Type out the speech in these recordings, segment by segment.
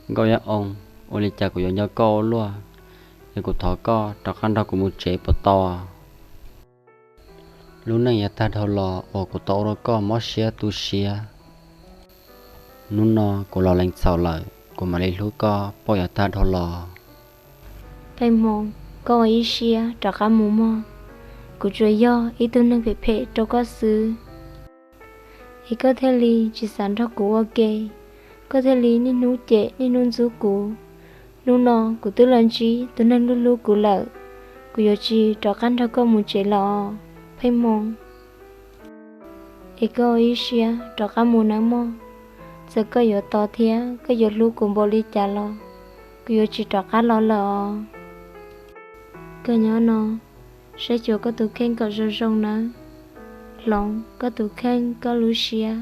Nkauj Yaj Oo, ua li cas kuv yuav nco koj ua luaj, es kuv thov koj rov qab nrog kuv mus tsev puas tau? Lub neej yav tag dhau los uas kuv tau ua rau koj mob siab tu siab, hnub no kuv los lees txhaum lawm, kuv mam li hlub koj pauj yav tag dhau los. Pheej Hmoo, koj ua ib siab rov qab mus mog. Kuv tsuas yog ib tug neeg phem phem rau koj xwb, es koj thiaj li tsis xav nrog kuv ua ke, koj thiaj li niaj hnub cem niaj hnub ntxub kuv. Hnub no kuv twb los ntsib tus neeg hlub hlub kuv lawm, kuv yuav tsis rov qab nrog koj mus tsev lawm os, Pheej Hmoo. Es koj ua ib siab rov qab mus nawb mog. Txawm koj yuav tos thiab koj yuav hlub kuv npaum li cas los, kuv yuav tsis rov qab los lawm os. Koj nyob no, saib xyuas koj tus kheej kom zoo zoo nawb. Hloov koj tus kheej koj lub siab,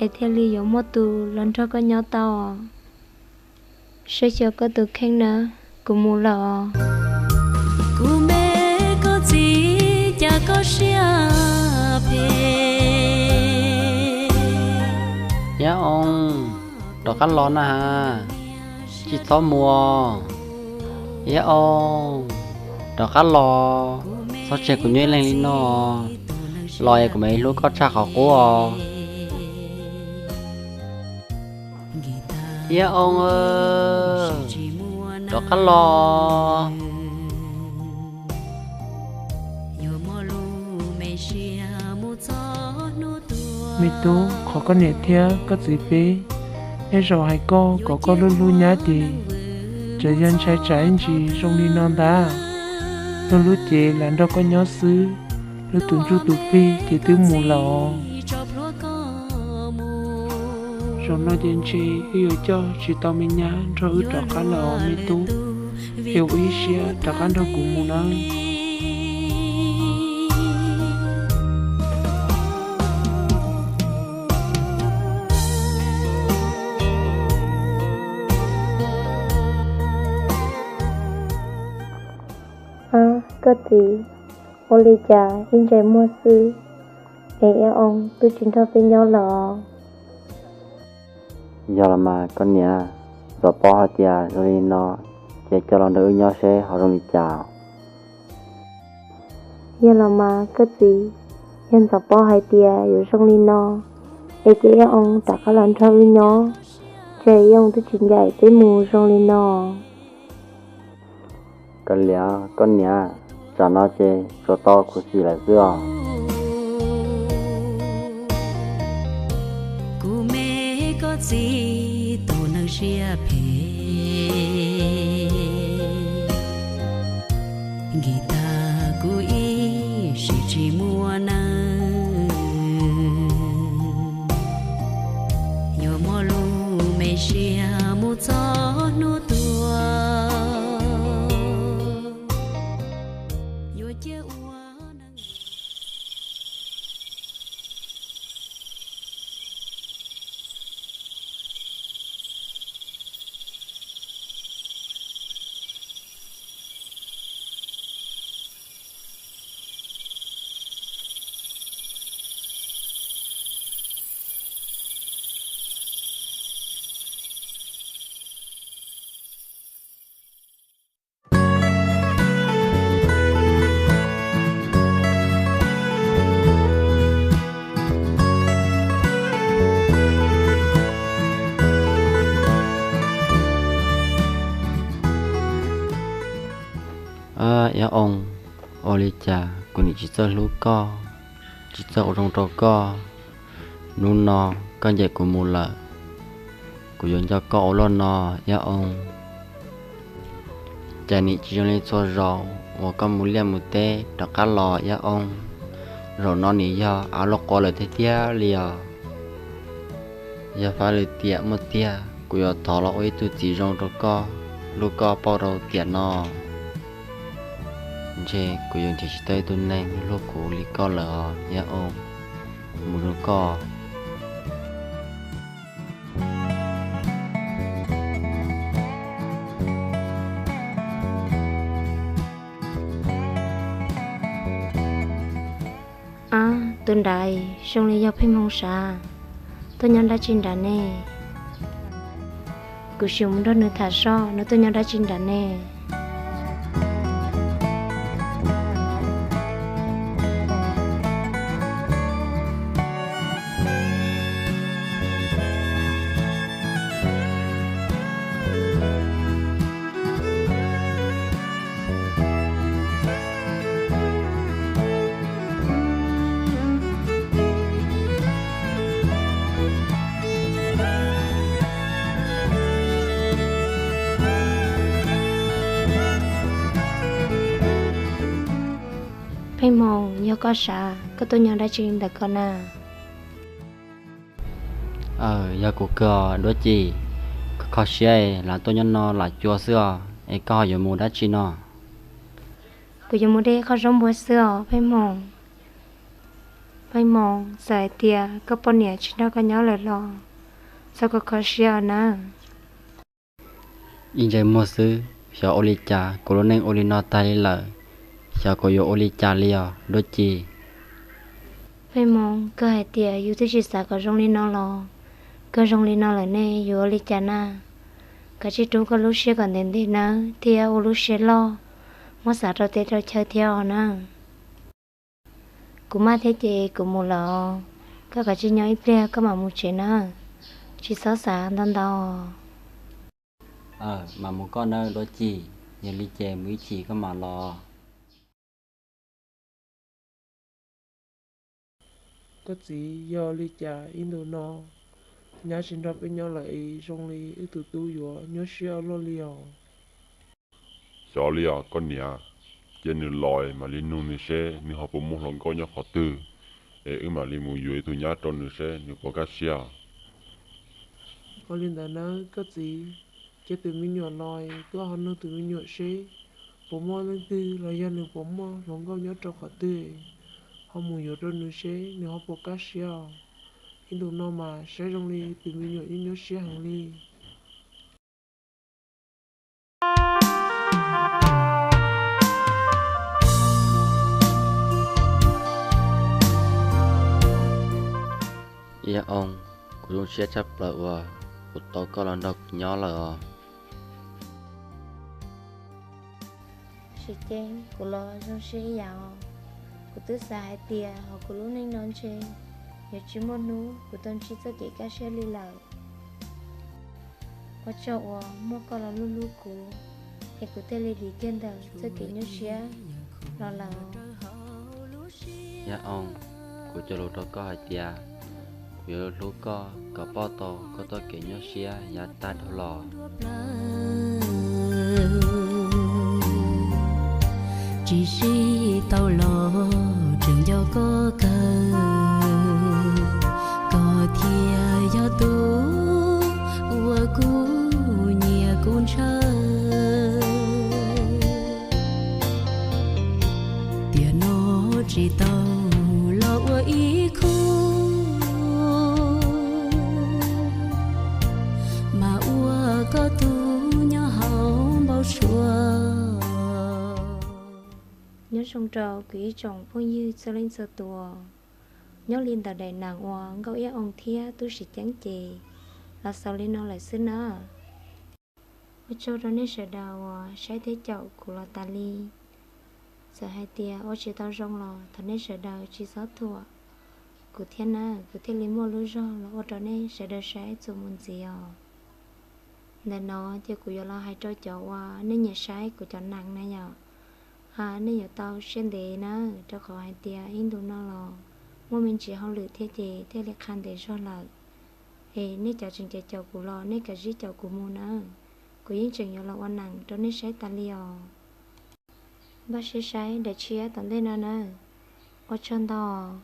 es thiaj li yuav muaj tus los nrog koj nyob tau os. Saib xyuas koj tus kheej nawb, kuv mus lawm os. Kuv me koj txiv, cas koj siab phem. Yaj Oo, rov qab los na has, tsis txhob mus. Yaj Oo, rov qab los, txhob tseg kuv nyob ib leeg li no, los es kuv mam li hlub koj tshaj qhov qub os. Yaj Oo, rov qab los. Me tub, qhov koj niam thiab koj txiv peb, tej zaum hais koj kom koj hlub hlub nyab ces, txawm yog ntshai tsam ib ntsis zoo li no ntag. Luag lub cev lam nrog koj nyob xwb, luag tus ntsuj tus plig ces twb mus lawm os. Zaum no ces ntshe wb yuav coj tsis tau me nyab nrog wb rov qab lawm os me tub, es ua ib siab rov qab nrog kuv mus nawb. Koj txiv, ua li cas ib ntsais muag xwb es Yaj Oo twb tsis nrog peb nyob lawm os? Yog los mas koj niam, Ntxoov Pob hais tias zoo li no, ces coj los nrog wb nyob seb ho zoo li cas. Yog los mas koj txiv, yog Ntxoov Pob hais tias yuav zoo li no, es cia Yaj Oo rov qab los nrog wb nyob, ntshe Yaj Oo twb tsis ncaim peb mus zoo li no. Kav liam koj niam, tsam no ces tsuas tau khuv xim lawm xwb os. Kuv me koj txiv tus neeg siab phem, nkig tag kuv ib sim tsis muaj neeg, yuav muab lub me siab mus txog hnub tuag, yuav cia ua neeg. Yaj Oo, ua li cas kuv nim tsis txawj hlub koj, tsis txawj ua zoo rau koj, hnub no koj ncaim kuv mus lawm, kuv yuav nco koj ua luaj no, Yaj Oo. Cas nim tsis zoo li txhua zaus uas koj mus liaj mus teb rov qab los, Yaj Oo. Zaum no nim yog av luaj qua lawm tiag tiag li os. Yog fab lwm tiam muaj tiag kuv yuav thov los ua ib tug txiv zoo rau koj, hlub koj pauj rau tiam no. Ntshe kuv yuav nrhiav tsis tau ib tug neeg hlub kuv li koj lawm os, Yaj Oo. Mus zoo koj. Ab, tus nrad zoo li yog Pheej Hmoo sav, tuaj nyob dab tsi nrad ne? Kuv sim mus nrog nws tham soj nws tuaj nyob dab tsi nram ne. Pheej Hmoo, yog koj sav, koj tuaj nyob dab tsi ntawm ko na? Aw, yog kuv kawg os Duab Ci. Kho kho siab es lam tuaj nyob no lam cua xwb os, es koj ho yuav mus dab tsi no? Kuv yuav mus de qhov zaub npua xwb os Pheej Hmoo. Pheej Hmoo, txawm hais tias koj poj niam tsis nrog koj nyob lawm los txhob kho kho siab os nawb. Ib ntsais muag xwb, xyov ua li cas kuv lub neej ua li no tag li lawm, xyov kuv yuav ua li cas li os Duab Ci. Pheej Hmoo, koj hais tias yus twb tsis xav kom zoo li no los kawg zoo li no lawm ne, yuav ua li cas na? Kav tsij rub koj lub siab kom ntev ntev nawb thiab ua lub siab loj, muab xav rau teb rau chaw thiab os nawb. Kuv maj thiab ces kuv mus lawm os. Koj kav tsij nyob ib pliag koj mam mus tsev nawb. Tsis txhob xav ntau ntau. Aw, mam mus koj nawb Duab Ci. Yog li ces mus ib chim koj mam los. Koj txiv, yog li cas ib ntus no nyab tsis nrog peb nyob lawm es zoo li wb tus tub yuav nyuaj siab ua luaj li os? Xyov li os koj niam, cia nws los mam li nug nws seb nws ho puas muaj hluas nkauj nyob qhov twg, es wb mam li mus yuav ib tug nyab rau nws seb nws puas kaj siab. Ua li ntawd nawb koj txiv, cia tus me nyuam los koj ho nug tus me nyuam seb puas muaj leej twg los yog nws puas muaj hluas nkauj nyob rau qhov twg, ho mus yuav rau nws seb nws ho puas kaj siab os. Ib ntus no mas saib zoo li tus me nyuam yeej nyuaj siab heev li. Iab Oo, kuv zoo siab tshaj plaws uas kuv tau koj los nrog kuv nyob lawm os. Sim ceeb kuv los zoo siab ib yam os. Kuv twb xav hais tias hauv kuv lub neej no ntshe yuav tsis muaj hnub kuv tau ntsib txoj kev kaj siab li lawm. Ua tsaug uas muaj koj los hlub hlub kuv, es kuv thiaj li dim kiag ntawm txoj kev nyuaj siab los lawm. Iab Oo, kuv cog lus rau koj hais tias kuv yuav hlub koj kom pauj tau koj txoj kev nyuaj siab yav tag dhau los. Tsis sib tau los tseem nco koj kawg, koj thiaj yog tus uas kuv nyiam kuv ntshaw. Tiam no tsis tau los ua ib khub, mas ua koj tus nyob hauv npau suav. Nyob zoo rau kuv ib tsoom phooj ywg txhua leej txhua tus, nyob li ntawm daim neeg uas Nkauj Iab Oo thiab Tub Sim Ceeb ces los xaus li no lawm xwb na. Ua tsaug rau nej sawv daws uas saib thiab caum kuv los tas li. Txawm hais tias ua tsis tau zoo los thov nej sawv daws tsis txhob thuam kuv thiab na, kuv thiaj li muaj lub zog los ua rau nej sawv daws saib txuas mus ntxiv os. Ntawm no ces kuv yuav los hais rau cov uas nej nyiam saib kuv cov neeg na yom, nej yuav tau siab ntev na, rau qhov hais tias ib ntus no los muaj me ntsis hauj lwm thiab ces thiaj li qha ntev zog lawm. Es nej cov tseem caum kuv los nej kav tsij caum kuv mus na, kuv yeej tseem yuav los ua neeg rau nej saib tas li os. Npaj siab saib daim tshiab tom ntej no na. Ua tsaug ntau.